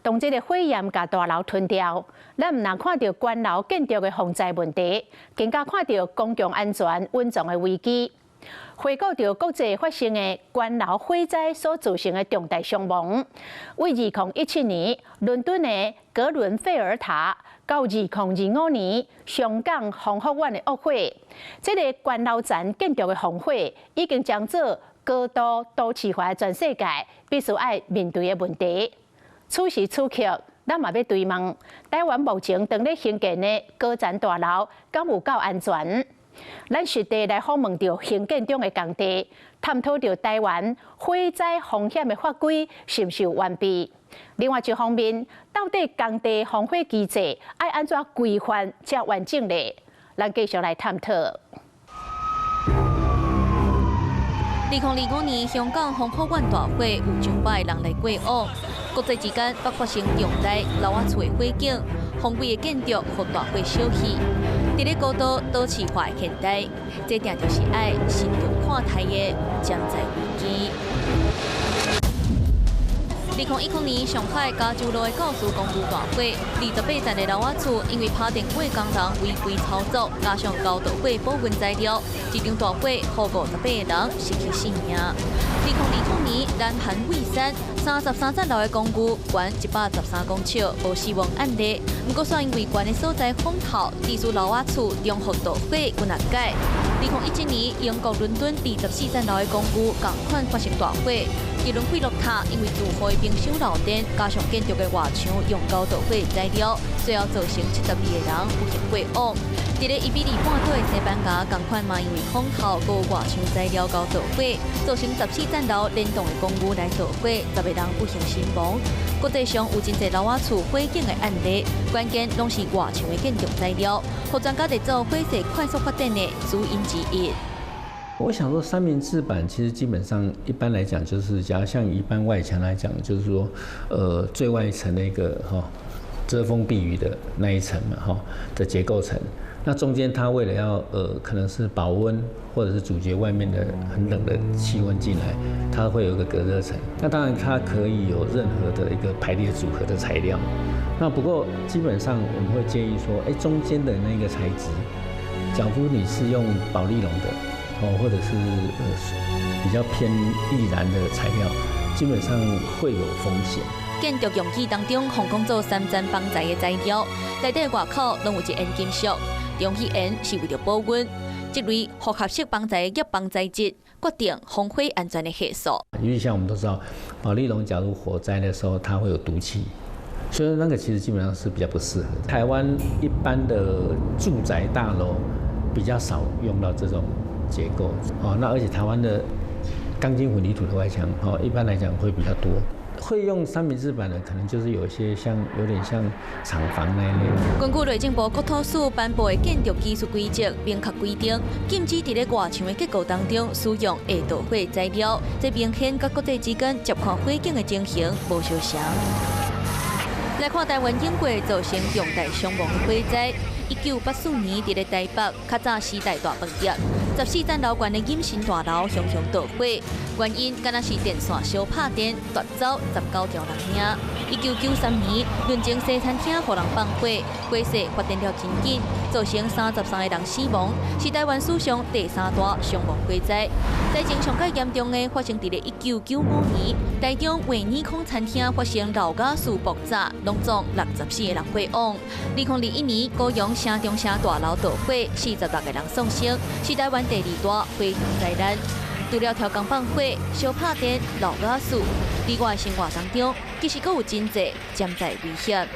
當這个火焰共大樓吞掉，咱毋但看著懸樓建築的防災問題，更加看著公共安全隱藏的危機。回顧著國際發生的懸樓火災所造成的重大傷亡，為2017年倫敦的格倫費爾塔，到2025年香港宏福苑的惡火，這个懸樓層建築的防火已經將做高度都市化的全世界必須愛面對的問題。此時此刻，咱嘛欲追問：台灣目前當咧興建的高層大樓，敢有夠安全？咱實地來訪問著興建中的工地，探討著台灣火災風險的法規是毋是有完備？另外一方面，到底工地防火機制愛按怎規範才完整咧？咱繼續來探討。2025年，香港宏福苑大火，有上百人來過往。國際之間捌發生重大樓仔厝的火警，防衛的建築予大火燒去。佇咧高度都市化的現代，這定就是愛慎重看待的潛在危機。2010年，上海加州路的教師公寓大火，28層的樓仔厝因為拍電過工人違規操作，加上高導火保溫材料，一場大火，予58個人失去性命。2020年，南韓蔚山33層樓的公寓，懸113公尺，無死亡案例。毋過，煞因為懸的所在風透，致使樓仔厝中予導火幾若改。2017年，英國倫敦24層樓的公寓仝款發生大火，格倫費洛塔因為住戶的冰箱漏電，加上建築的外牆用高導火材料，最後造成72個人不幸過往。佇咧伊比利半島的西班牙，仝款嘛因為風透佮外牆材料遭導火，造成14層樓連棟的公寓來導火，10個人不幸身亡。國際上有真濟樓仔厝火警的案例，關鍵攏是外牆的建築材料，予專家佇做火勢快速發展的主因之一。我想說，三明治板其實基本上一般來講，就是假如像一般外牆來講，就是說，最外層那個哈遮風避雨的那一層嘛，哈的結構層。那中間它為了要可能是保溫，或者是阻絕外面的很冷的氣溫進來，它會有一個隔熱層。那當然它可以有任何的一個排列組合的材料。那不過基本上我們會建議說，哎，中間的那個材質，假如你是用保麗龍的，哦，或者是比較偏易燃的材料，基本上會有風險。建築用具當中，予講做三層防災的材料，內底外口攏有一層金屬。中氣煙是為著保溫，這類複合式防災的防材質，決定防火安全的係數。因為像我們都知道，保麗龍假如火災的時候，它會有毒氣，所以那個其實基本上是比較不適合。台灣一般的住宅大樓比較少用到這種結構，哦，那而且台灣的鋼筋混凝土的外牆，哦，一般來講會比較多。會用三明治板的，可能就是有一些像有點像廠房那一類。根據內政部國土署頒布的建築技術規則，明確規定禁止佇咧外牆的結構當中使用會導火材料，這明顯佮國際之間接看火警的情形無相像。來看台灣經過造成重大傷亡的火災，1984年佇咧台北較早時代大飯店，14層樓懸的隱身大樓雄雄導火，原因敢若是電線燒拍電奪走19條人命。1993年，潤泉西餐廳予人放火，火勢發展了真緊，造成33個人死亡，是台灣史上第三大傷亡火災。災情上較嚴重的發生佇咧1995年，台中衛爾康餐廳發生老瓦斯爆炸，攏總64個人過往。2021年，高雄城中城大樓導火，46個人喪生，是台灣第二大火場災難。除了超工放火、燒拍電、漏瓦斯，佇我的生活當中，其實閣有真濟潛在危險。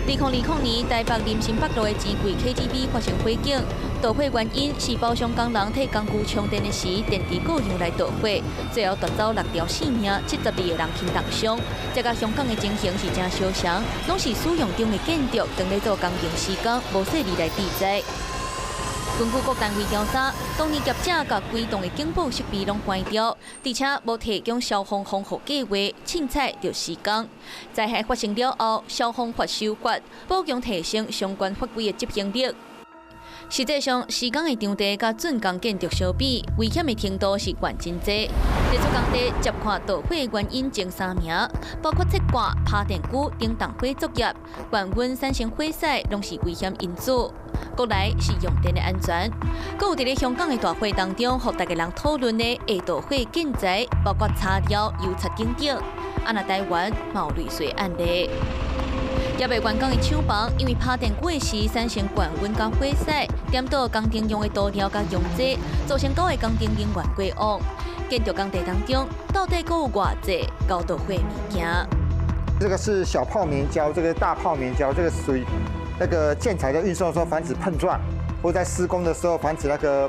2020年，台北林森北路的錢櫃 KTV 發生火警，導火原因是包廂工人替工具充電的時，電池故障來導火，最後奪走六條性命，72個人輕重傷。這佮香港的情形是誠相像，攏是使用中的建築，當咧做工程施工，無細膩來避災。根據各單位調查，當年業者共規棟的警報設備攏關掉，而且無提供消防防護計劃，凊彩就施工。災害發生了後，消防法修法，補強提升相關法規的執行力。實際上，施工的場地佮竣工建築相比，危險的程度是懸真濟。這處工地接看導火原因前三名，包括切割、拍電鋸等動火作業，高溫產生火勢，攏是危險因子。過來是用電的安全，閣有佇咧香港的大火當中，予逐家人討論的會導火建材，包括柴料、油漆等等。啊，若台灣嘛有類似案例。猶未完工的廠房，因為拍電鋸時產生高溫佮火勢，顛倒工程用的塗料佮溶劑，造成九个工程人員過往。建築工地當中，到底閣有偌濟𠢕導火物件？這個是小泡棉膠，這個大泡棉膠，這個屬於那個建材在運送的時候防止碰撞，或在施工的時候防止那個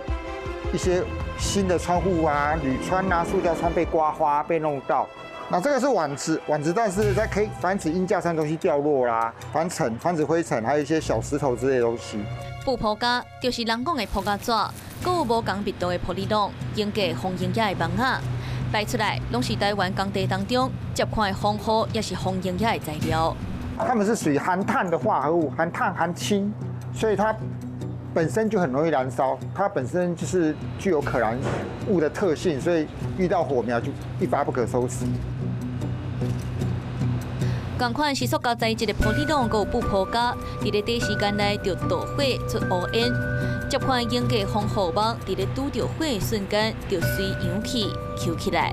一些新的窗戶啊、鋁窗啊、塑膠窗被刮花、被弄到。那這個是網子，網子但是在可以防止鷹架上東西掉落啦，防塵、防止灰塵，還有一些小石頭之類的東西。布鋪膠就是人講的鋪膠紙，閣有無仝密度的玻璃網，間隔防鷹仔的網仔，擺出來攏是台灣工地當中接看的防火也是防鷹仔的材料。它們是屬於含碳的化合物，含碳含氫，所以它本身就很容易燃燒。它本身就是具有可燃物的特性，所以遇到火苗就一發不可收拾。仝款是塑膠材質的玻璃網，閣有布鋪膠，佇咧短時間內就導火出烏煙。這款間隔防護網，佇咧拄著火的瞬間就隨氧氣抾起來。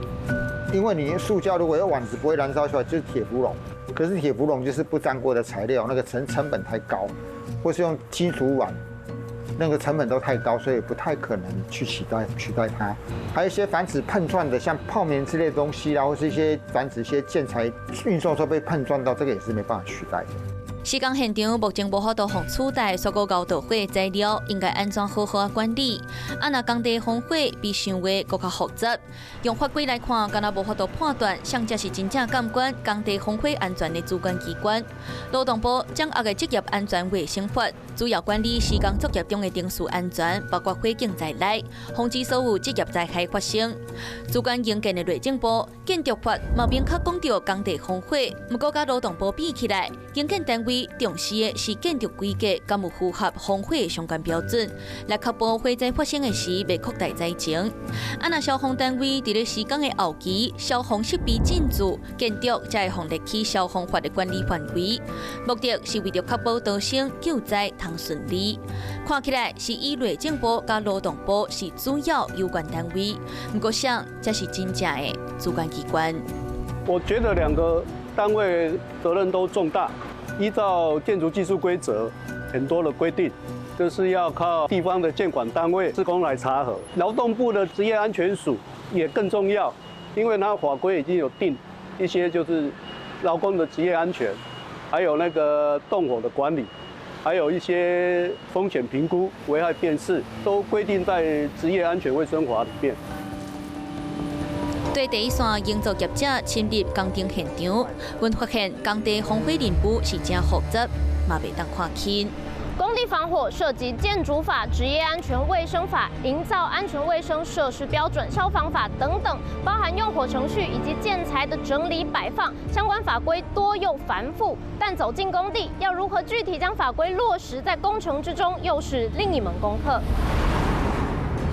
因為你塑膠如果有網子不會燃燒出來，就是鐵氟龍。可是鐵氟龍就是不粘鍋的材料，那個成本太高，或是用金屬網，那個成本都太高，所以不太可能去取代它。還有一些防止碰撞的，像泡棉之類的東西啦，或是一些防止一些建材運送時候被碰撞到，這個也是沒辦法取代的。施工現場目前無法度予取代所有𠢕導火材料，應該按怎好好管理？啊，若工地防火比想的閣較複雜。用法規來看，敢若無法度判斷，啥才是真正監管工地防火安全的主管機關。勞動部掌握的職業安全衛生法，主要管理施工作業中的程序安全，包括火警在內，防止所有職業災害發生。主管營建的內政部建築法嘛明確講著工地防火，毋過佮勞動部比起來，營建單位重視的是建築規格敢有符合防火相關標準，來確保火災發生的時袂擴大災情。啊，若消防單位佇咧施工的後期，消防設備進駐，建築才會予列去消防法的管理範圍。目的是為著確保逃生救災通順利。看起來是以內政部佮勞動部是主要有關單位，毋過啥才是真正的主管機關？我覺得兩個單位責任都重大。依照建築技術規則很多的規定，就是要靠地方的建管單位施工來查核。勞動部的職業安全署也更重要，因為它法規已經有定一些，就是勞工的職業安全，還有那個動火的管理，還有一些風險評估、危害辨識，都規定在職業安全衛生法裡面。對第一線營造業者深入工程現場，阮發現工地防火任務是誠複雜，嘛袂當看輕。工地防火涉及建築法、職業安全衛生法、營造安全衛生設施標準、消防法等等，包含用火程序以及建材的整理擺放，相關法規多又繁複。但走進工地，要如何具體將法規落實在工程之中，又是另一門功課。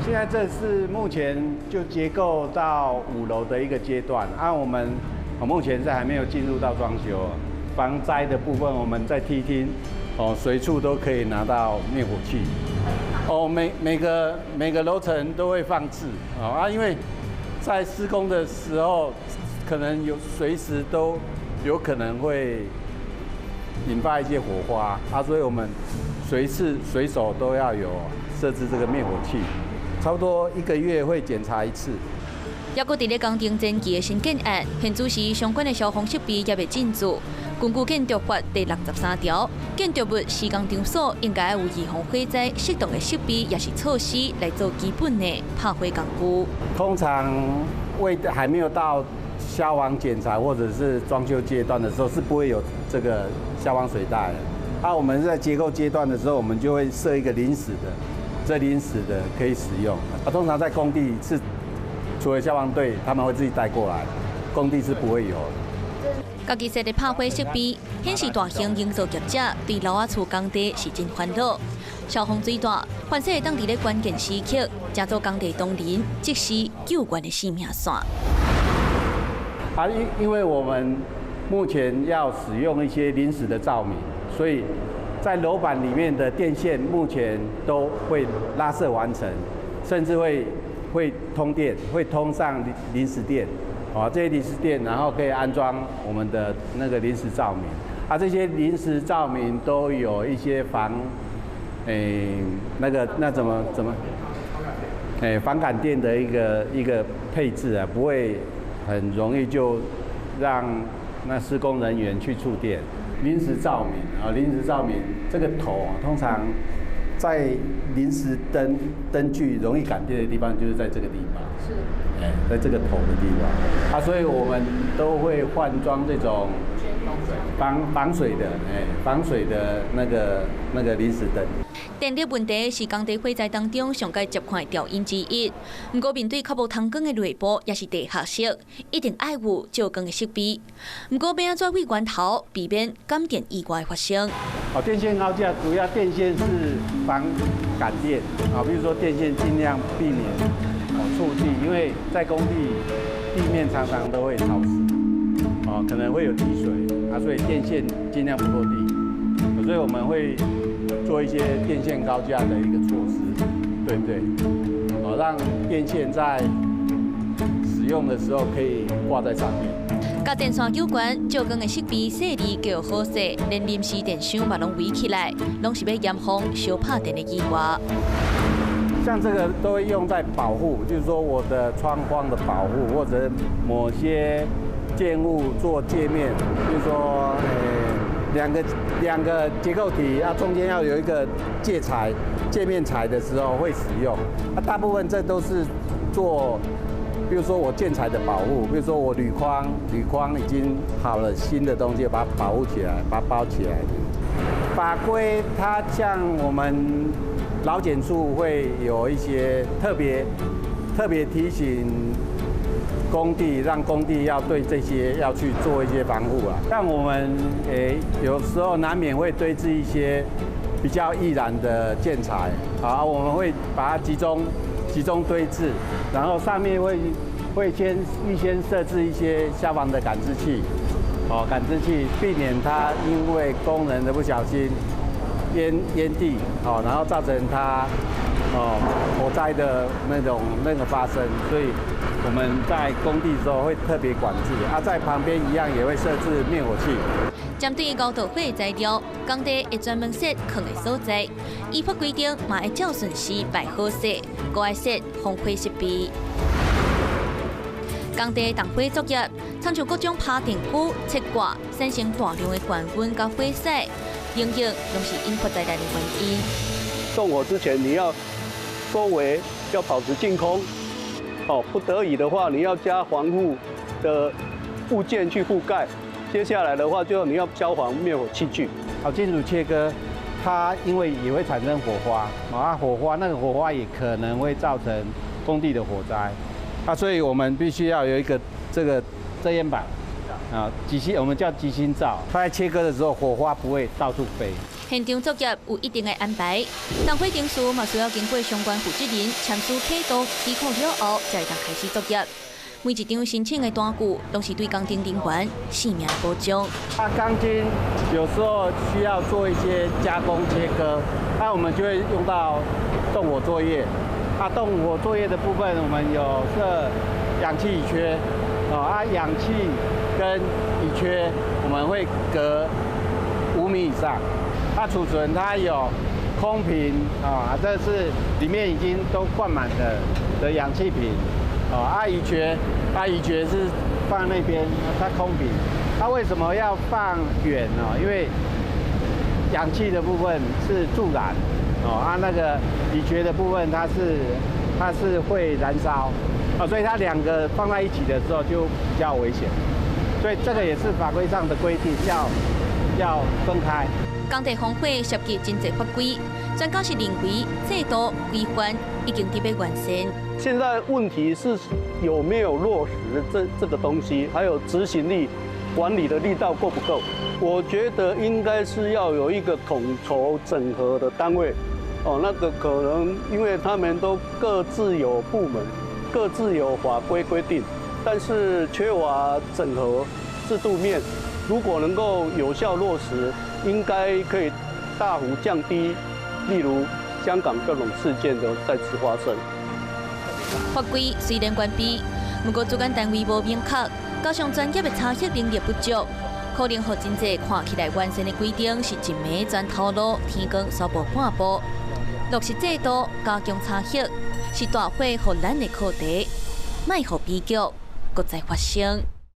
現在這是目前就結構到5樓的一個階段，啊，我們目前是還沒有進入到裝修。防災的部分，我們在梯廳，哦，隨處都可以拿到滅火器。哦，每個樓層都會放置，啊，因為在施工的時候，可能有隨時都有可能會引發一些火花，啊，所以我們隨時隨手都要有設置這個滅火器。差不多一個月會檢查一次。抑閣佇咧工程前期的新建案，現主時相關的消防設備猶未進駐。根據建築法第63條，建築物施工場所應該有預防火災適當的設備，抑是措施來做基本的拍火工具。通常未還沒有到消防檢查或者是裝修階段的時候，是不會有這個消防水帶的。啊，我們在結構階段的時候，我們就會設一個臨時的。這臨時的可以使用。啊，通常在工地是，除了消防隊，他們會自己帶過來，工地是不會有的。家己設的拍火設備，顯示大型營造業者對樓仔厝工地是真煩惱。消防水帶，凡勢會當佇咧關鍵時刻，成做工地同仁即時救援的生命線。啊，因為我們目前要使用一些臨時的照明，所以在樓板裡面的電線目前都會拉設完成，甚至會通電，會通上臨時電，啊，這些臨時電，然後可以安裝我們的那個臨時照明。啊，這些臨時照明都有一些防，那個那怎麼，防感電的一個配置啊，不會很容易就讓那施工人員去觸電。臨時照明啊，臨時照明這個頭啊，通常在臨時燈具容易感電的地方，就是在這個地方。是。在這個頭的地方。啊，所以我們都會換裝這種防水的，防水的那個臨時燈。電力問題是工地火災當中上該接看的調因之一。毋過面對較無通光的內部，抑是地下室，一定愛有照光的設備。毋過欲按怎對源頭避免感電意外發生？哦，電線高架主要電線是防感電啊，比如說電線盡量避免哦觸地，因為在工地地面常常都會潮濕，哦，可能會有積水啊，所以電線盡量不落地。所以我們會做一些電線高架的一個措施，對不對？哦，讓電線在使用的時候可以掛在上面。佮電線有關，照光的設備細膩較好勢，連臨時電箱嘛攏圍起來，攏是欲嚴防相拍電的意外。像這個都會用在保護，就是說我的窗框的保護，或者某些建物做界面，就是說，兩個結構體啊，中間要有一個界材、界面材的時候會使用。啊，大部分這都是做，比如說我建材的保護，比如說我鋁框，鋁框已經好了，新的東西把它保護起來，把它包起來。法規它像我們勞檢處會有一些特別提醒工地，讓工地要對這些要去做一些防護啊。但我們有時候難免會堆置一些比較易燃的建材，啊，我們會把它集中堆置，然後上面會先預先設置一些消防的感知器，哦，感知器避免它因為工人的不小心煙蒂，哦，然後造成它哦火災的那種那個發生，所以我們在工地的時候會特別管制，啊，在旁邊一樣也會設置滅火器。針對高導火材料，工地會專門設囥的所在，依法規定嘛會照順序擺好勢，閣愛設防火設備。工地動火作業，親像各種拍電鋸、切割，產生大量的高溫佮火勢，等等，攏是引發災難的原因。動火之前，你要周圍要保持淨空，哦，不得已的話，你要加防護的物件去覆蓋。接下來的話，就你要消防滅火器具。好，金屬切割，它因為也會產生火花，啊，火花那個火花也可能會造成工地的火災，啊，所以我們必須要有一個這個遮煙板，啊，極星我們叫極星罩，它在切割的時候火花不會到處飛。現場作業有一定的安排，動火程序嘛需要經過相關負責人簽署啟動許可了後，才會當開始作業。每一張申請的單據，攏是對工程人員性命的保障。它鋼筋有時候需要做一些加工切割，那我們就會用到動火作業。啊，動火作業的部分，我們有設氧氣乙炔，哦，啊，氧氣跟乙炔我們會隔5米以上。它儲存它有空瓶啊，這是裡面已經都灌滿的氧氣瓶。哦，啊乙炔，啊乙炔是放那邊，它空瓶。它為什麼要放遠呢？因為氧氣的部分是助燃，哦，啊那個乙炔的部分它是會燃燒，啊，所以它兩個放在一起的時候就比較危險。所以這個也是法規上的規定，要分開。工地防火涉及真濟法規，專家是認為制度規範已經佇欲完善。現在問題是有沒有落實這個東西，還有執行力、管理的力道夠不夠？我覺得應該是要有一個統籌整合的單位，哦，那個可能因為他們都各自有部門，各自有法規規定，但是缺乏整合制度面。如果能夠有效落實，應該可以大幅降低，例如香港各種事件的再次發生。法規雖然完備，毋過主管單位無明確，加上專業的查核能力不足，可能予真濟看起來完善的規定是一暝鑽頭路，天光煞無半步。落實制度，加強查核，是大火予咱的課題，莫予悲劇閣再發生。